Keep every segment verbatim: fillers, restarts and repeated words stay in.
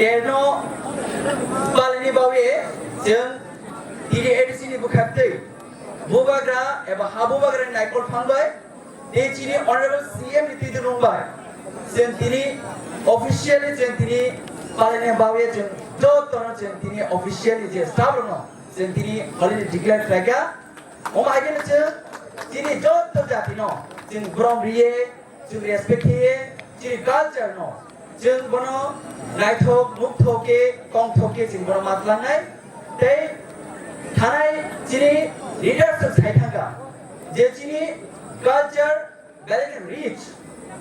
Erno palini bawi chwng tini A D C ni bwkhaktwi bubagra eba ha bubagra ni naikol phang bai tei chini honorable C M ni twi dwrung bai chwng tini officially chwng tini palini bawi chwng jotono chwng tini officially je staff rokno chwng tini holiday declare khlaikha. Omo hai khe chwng chini joto jati no chwng brom riye, chwng respect khe ye, chini culture no, chwng bono naithok, mukthok khe, tongthok khe chwng bono ma tlangnai. Tei thanai chini leaders rok sai thangkha je chini culture very rich.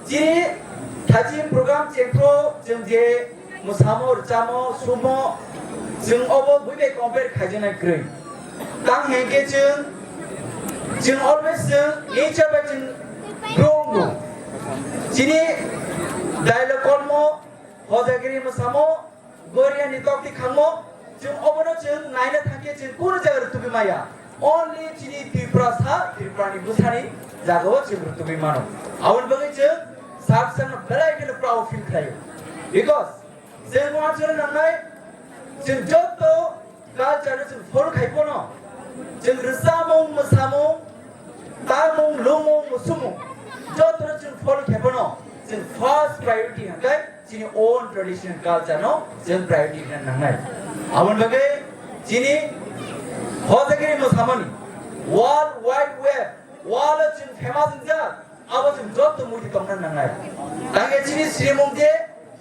Chini thaching program chengkho chwng je mwsamo, rwchamo, sumo, chwng obo buibai compare khaijaknai kwrwi. Tang hwnkhe chwng, chwng always chwng nature bai chwng grow wngo. Chini dialogue kolmo, hojagiri mwsamo, Goria ni tokti khangmo, chwng obono chwng naina thangkhe chwng kunu jaga rwtugwi maya. Only chini Tiprasa, Tripura ni bwsani jagao chwng rwtugwi mano. Aboni bagwi chwng sak sakno belai kheno proud feel khlaio. Because chwng uansukna nangnai, chwng joto culture no chwng follow khai phano, chwng rwchapmung, mwsamung, tamung, lungmung, musumung, jotono chwng follow khai phano, chwng first priority hwnkhe chini own traditional culture no chwng priority rwna nangnai. Aboni bagwi chini hojagiri mwsamani World Wide Web, world o chwng famous wngjak, abo chwng joto muitu tongna nangnai. Tangkhe chini srimung je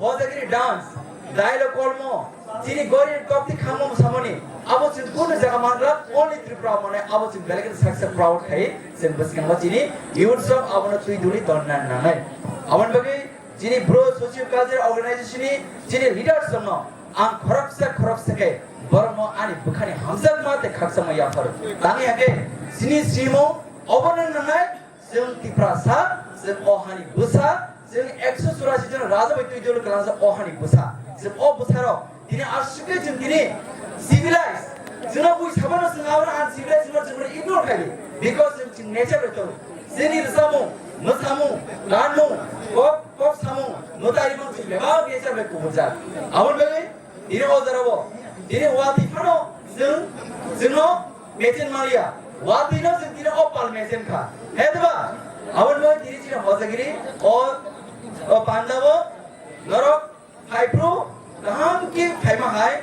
hojagiri dance, dialogue kolmo, chini gori tokti khangmo mwsamani, abo chwng kunu jaga manglak, only Tripura manai, abo chwng belai kheno sak sak proud khai, chwng bwskango chini youth rok abono twi duli tonna nangnai. Aboni bagwi chini Bru Socio Cultural Organization ni chini leaders rokno ang khoroksa khoroksa khe borokno ani bwkhani hamjakma tei khakchangma yapharo. Tangwi hake chini simo obono nangnai, chwng Tiprasa, chwng o hani bwsa, chwng ekso churasi jon raja bai twi dolo kwlangjak o hani bwsa. Chwng o bwsarok tini aswkhe chwng tini civilized. Chwngno bui sabano chwng abono uncivilized hwnwi chwngno ignore khaidi. Because chwng, chwng nature bai tongo. Chini rwchapmung, mwsamung, ganmung, kok, kok samung, mwtarimung chwng bebak nature bai kubuljak. Aboni bagwi tini o jorao, tini watwi phano chwng, chwngno mecheng maliya. Watwino chwng tini o pal mecheng kha. He diba? Aboni bagwi tini chini hojagiri o, o pandao norok Phaiphru kaham khe phaima hai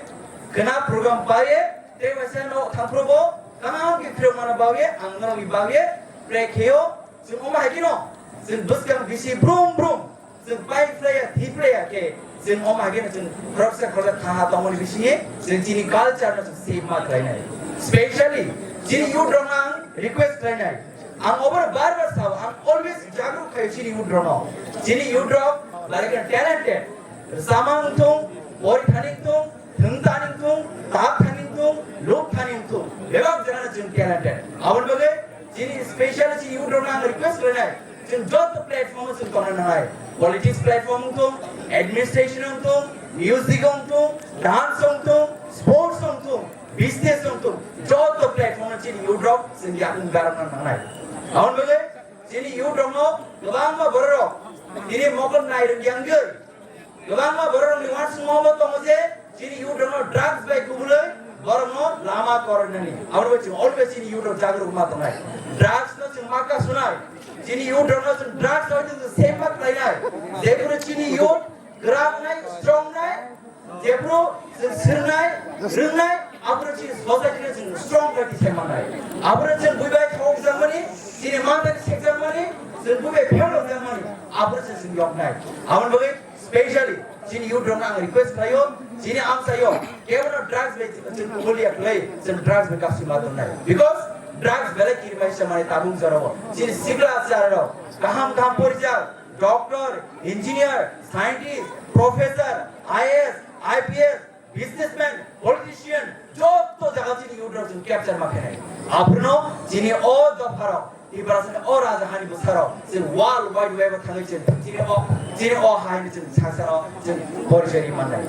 khwna program paiye, tei waisa nok thangphru bo kaham khe phirok mano bagwi ang norokni bagwi pray kheyo. Chwng omo hai kheno chwng bwskang bisi brum brum chwng pai phlaiya, thi phlaiya khe chwng omo hai kheno chwng khoroksa khoroksa thaha tongmani bisingo chwng chini culture no chwng save ma khlainai. Specially chini youth rok ang request khlainai. Ang obono bar bar sao, ang always jagruk khaio chini youth rokno. Chini youth rok belai kheno talented. Rwchapmung wngthung, pori thani wngthung, thwng thani wngthung, tak thani wngthung, luk thani wngthung, bebak jagano chwng talented. Aboni bagwi chini special chini youth rokno ang request khlainai, chwng joto platform o chwng tongna nangnai. Politics platform wngthung, administration wngthung, music wngthung, dance wngthung, sports wngthung, business wngthung, joto platform o chini youth rok chwng yakung garokna nangnai. Aboni bagwi chini youth rokno kwbangma bororok tini mokol nairwk yangwi, kwbangma bororokni uansukma omo tongo je chini youth rokno drugs bai kubulwi borokno lama kornani. Aboni bai chwng always chini youth rok jagruk ma tongnai. Drugs no chwng ma kasunai. Chini youth rokno chwng drugs bai chwng save ma khlainai. Jephuru chini youth kwrak nai, strong nai, jephuru chwng swrwngnai, rwngnai, aphuru chini society no chwng strong khe tisai mannai. Aphuru chwng bui bai thokjakmani, chini manthani sekjakmani, chwng bui bai pherokjakmani, aphuru chwng chwng yoknai. Aboni bagwi specially chini youth rokno ang request khlaio, chini amchaio, kebono drugs bai chwng kubulia khlai, chwng drugs bai kasui ma tongnai. Because drugs belai kirmai se mani tabung jorao. Chini sikla chara rok, kaham kaham porijak, doctor, engineer, scientist, professor, I A S, I P S, businessman, politician, joto jaga chini youth rok chwng capture ma khainai. Aphuru no chini o dopha rok, Tiprasani o raja hani bwsa rok, chini world wide web o thangwi chini, chini o, chini o hai ni chini saksa rok chini porichoi ri mannai.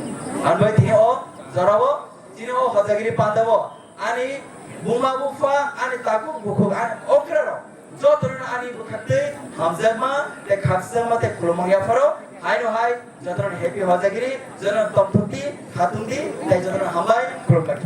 Ang bai tini o jorao, chini o hojagiri panda o, ani buma bupha, ani takhuk bukhuk, ani okra rok, jotono ani bwkhaktwi hamjakma, tei khakchangma, tei khulumung yapharo, haino hai, jotono happy hojagiri, jotono tongthokti, Khatungdi, tei jotono hambai, khulumkha.